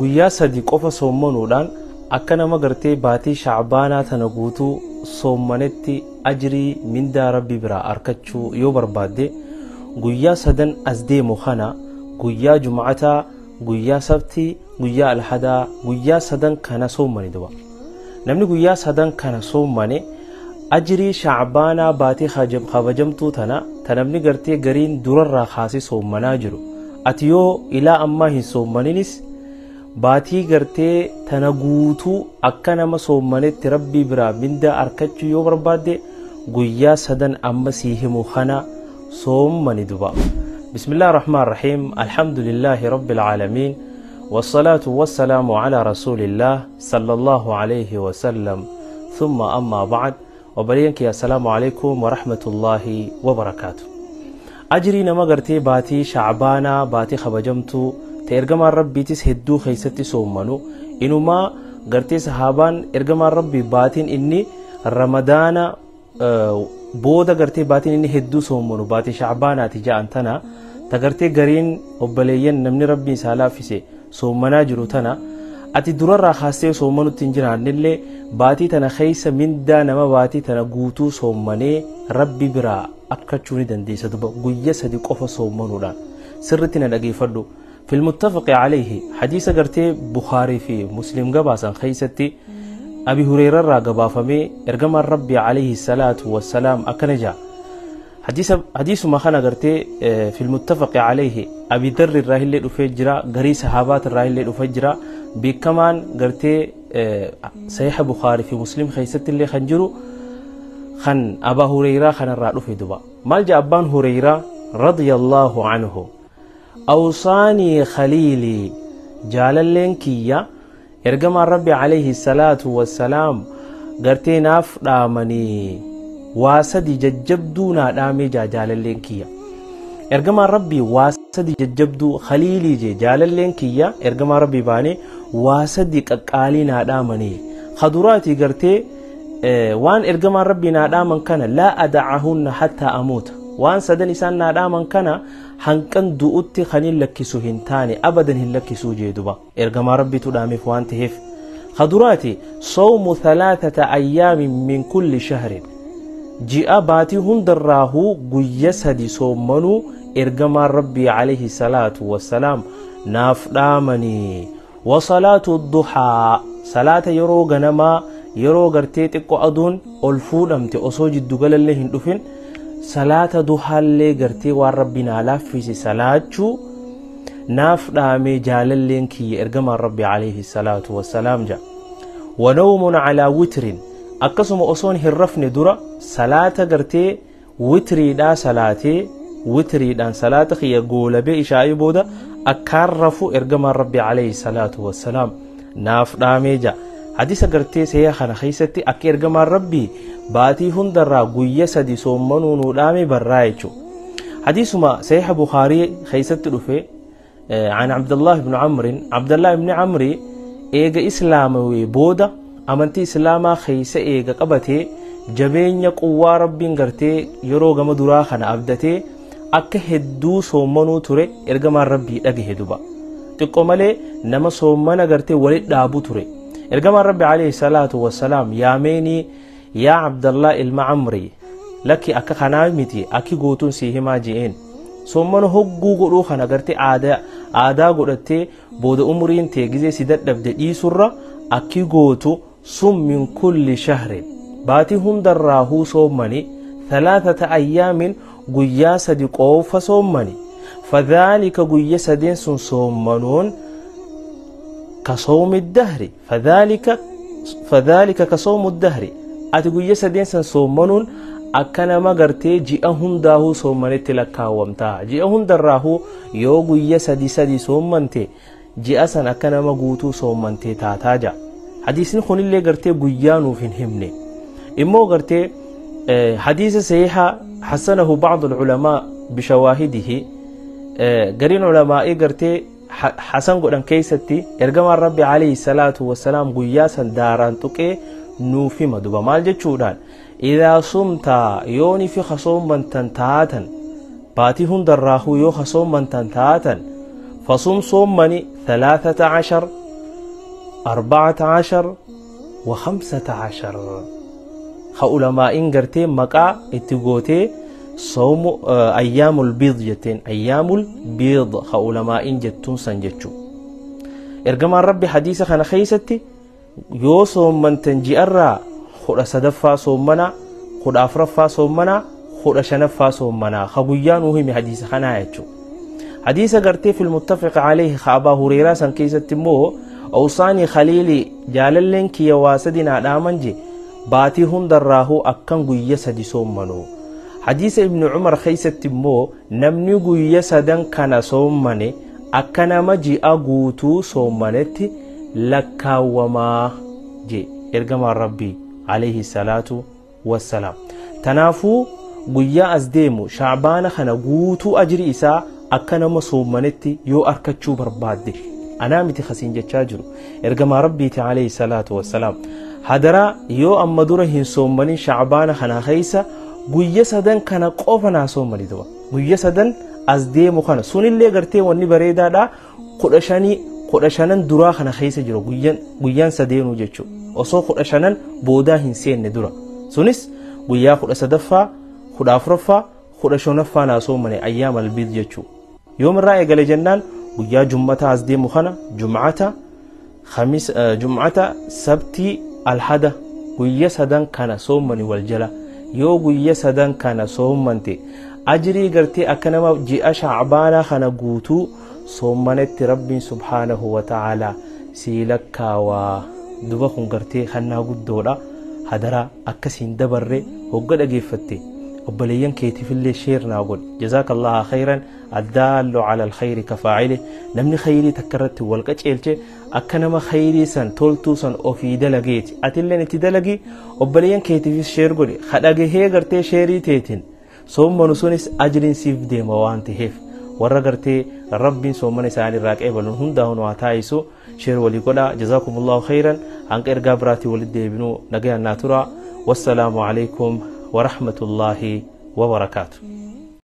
Guyyaa 3 qofa soommanuudhaan akka nama gartee baatii Shacbaanaa tana guutuu soommanetti ajrii mindaa Rabbi biraa arkachuu yoo barbaadde, guyyaa sadan as deemu kana, guyyaa Jumcataa, guyyaa Sabtii, guyyaa Alhadaa, guyyaa sadan kana soommani. Duba namni guyyaa sadan kana soommane ajrii Shacbaanaa, baatii kabajamtuu tana, ta namni gartee gariin durarraa kaasee soommanaa jiru, ati yoo ilaa ammaa hin soommaninis baatii gartee tana guutuu akka nama soommanetti Rabbii biraa mindaa arkachuu yoo barbaadde, guyyaa sadan amma sii himu kana soommani. Duba بسم الله الرحمن الرحيم، الحمد لله رب العالمين، والصلاة والسلام على رسول الله صلى الله عليه وسلم، ثم أما بعد. وبرينك السلام عليكم ورحمة الله وبركاته. Ajrii nama gartee baatii Shacbaanaa, baatii kabajamtuu ta ergamaan Rabbiitis hedduu keessatti soommanu, inumaa gartee sahaabaan ergamaan Rabbii baatiin inni Ramadaana booda gartee baatiin inni hedduu soommanu baatii Shacbaanaati ja'an tana, ta gartee gariin obboleeyyan namni Rabbiin isaa laaffise soommanaa jiru tana, ati durarraa kaastee soommanutti hin jiraannillee baatii tana keessa mindaa nama baatii tana guutuu soommanee Rabbi biraa akkachuu ni dandeessa. Duba guyya 3 qofa soommanuudhaan sirritti na dhageeffadhu. في المتفق عليه، حديث gartee Bukhaarii fi Muslim gabaasan keeysatti, Abi Hureyra irraa gabaafamee, ergamaan Rabbii عليه الصلاة والسلام akkana jaa. Hadiisuma kana gartee في المتفق عليه Abi Darri irraa illee dhufee jira, garii sahaabaat irraa illee dhufee jira. Beekamaan gartee Sahiha Bukhaarii fi Muslim keessatti illee kan jiru kan Abaa Hureyraa kanarraa dhufe. Duba maal jaa Abbaan Hureyraa رضي الله عنه؟ أوصاني خليلي، jaalalleen kiyya ergamaan Rabbi عليه الصلاة والسلام gartee naaf dhaamanii waa sadi jajjabduu naa dhaamee jaa. Jaalalleen kiyya ergamaan Rabbii waa sadi jajjabduu, خليلي jee, jaalalleen kiyya ergamaan Rabbii baanee waa sadi qaqqaalii naa dhaamanii. Kaduraatii gartee waan ergamaan Rabbii naa dhaaman kana لا أدعهن حتى أموت, waan sadan isaan naa dhaaman kana hanqan du'utti kan hin lakkisu hin taane, abadan hin lakkisuu jee. Duba ergamaa Rabbiitu dhaameef waan ta'eef, kaduraati صوم ثلاثة أيام من كل شهر, ji'a baatii hundarraahuu guyya 3 soommanuu ergamaan Rabbii عليه الصلاة والسلام naaf dhaamanii. وصلاة الضحى, salaata yeroo ganamaa, yeroo gartee xiqqoo aduun ol fuudhamte, osoo jiddugalallee hin dhufin, salaata duhaallee gartee waan Rabbi naa laaffise salaachuu naaf dhaamee jaalalleen kiyya ergamaan Rabbi عليه الصلاة والسلام ja. ونوم على وتر, akkasuma osoon hin rafne dura salaata gartee witriidhaa salaatee, witriidhaan salaata kiyya goolabee ishaa'ii booda akkaan rafu ergamaan Rabbi عليه الصلاة والسلام naaf dhaamee ja. Hadisa gartee seeya kana keessatti akka ergamaan Rabbii baatii hundarraa guyya 3 soommanuu nuu dhaame barraa jechuudha. Hadiisuma Sahiha Bukaarii keessatti dhufe, عن عبد الله بن عمرو, عبد الله بن عمرو eega islaamawee booda amantii islaamaa keessa eega qabatee, jabeenya quwwaa Rabbiin gartee yeroo gama duraa kana abdatee akka hedduu soommanuu ture ergamaan Rabbii dhagahe. Duba xiqqoo malee nama soommana gartee walit dhaabu ture. Ergamaan Rabbi عليه الصلاة والسلام yaameenii, "Yaa Abdallah ilma Amrii, lakki, akka kanaa miti, akki gootuun sii himaa," je'een. Soommana hogguu godhuu kana gartee aadaa godhattee booda umuriin tee gizee si dadhabde dhiisurra, akki gootu صم من كل شهر, baatii hundarraahuu soommani, ثلاثة أيام, guyyaa 3 qofa soommani. فذلك, guyya sadeen sun soommanuun, كصوم الدهر, فذلك كصوم الدهر, ati guyya sadeen san soommanuun akka nama gartee ji'a hundaahuu soommanetti lakkaawwamtaa. Ji'a hundarraahuu yoo guyya sadi sadi soommante, ji'a san akka nama guutuu soommantee taataa ja'a. Hadiisni kunillee gartee guyyaa nuuf hin himne. Immoo gartee hadiisa sahiha حسنه بعض العلماء بشواهده, gariin ulamaa'ii gartee hasan godhan keessatti ergamaan Rabbi عليه الصلاة والسلام guyyaa san daaraan tuqee nuuf hima. Duba maal jechuudhaan? إذا صمت, yooni fi kasoommantan taatan, baatii hundarraahuu yoo kasoommantan taatan, فصم, soommani, 13. 14 wa 15 ha ulamaa'in gartee maqaa itti gootee sawmu ayyaamul biid jetteen, ayyaamul biid ha ulamaa'in jettuun san jechuu. Ergamaan Rabbi hadiisa kana keeysatti yoo soommantan ji'arraa 13ffaa soommanaa, 14ffaa soommanaa, 15ffaa soommanaa ha guyyaa nuu hime hadiisa kanaa jechuu. Hadiisa gartee fil muttafiq alayhi ha Abaa Hureyraa san keessatti immoo awsaanii khaliilii jaalalleen kiyya waa sadi naa dhaaman je, baatii hundarraahuu akkan guyya sadi soommanu. Hadiisa Ibni Cumar keeysatti immoo namni guyya sadan kana soommane akka nama ji'a guutuu soommanetti lakkaawwamaa je ergamaan Rabbii alayhi salaatu wassalaam. Tanaafuu guyyaa as deemu Shacbaana kana guutuu ajri isaa akka nama soommanetti yoo arkachuu barbaadde, anaa miti kasiin jechaa jiru, ergamaa Rabbiiti alayhi salaatu wassalaam. Hadaraa yoo amma dura hin soommanin Shacbaana kana keeysa guyya sadan kana qofa naa soommani duba, guyya sadan as deemu kana sunillee gartee wanni bareedaadha 15 15 duraa kana keessa jiru guyyaan sadeenuu jechuu, osoo 15 boodaa hin seenne dura, sunis guyyaa 13ffaa, 14ffaa, 15ffaa naa soommane ayyaam albiid jechuu. Yoomirraa eegale jennaan guyyaa jummataa as deemu kana, jum'ata, khamis, jum'ata, sabtii, alhada, guyya sadan kana soommani wal jala. Yoo guyya sadan kana soommante ajrii gartee akka nama ji'a Shacbaanaa kana guutuu soommanetti Rabbiin subhaanahu wa ta'aalaa sii lakkaawaa. Duba kun gartee hannaa guddoodha, hadaraa akkasiin dabarre hogga dhageeffatte obboleeyyan keetiifillee share naa godhi. Jazaakallaha khayran. Addaallu cala alkhayri kafaacile, namni khayrii takka irratti wal qaceelche akka nama khayrii san toltuu san ofii dalageeti. Atilleen itti dalagi, obboleeyyan keetiifis share godhi. Kadhagahee gartee sheerii teetiin soommanu sunis ajriin siif deema waan taheef, warra gartee Rabbiin soomana isaanii irraa qeebaluun hundaa'uun waa taa'isu share walii godhaa. Jazaakumullahu khayran. Hanqa ergaa biraatii walitti deebinuu nagayaan naa tura. Wassalaamu alaykum warahmatullaahi wabarakaatu.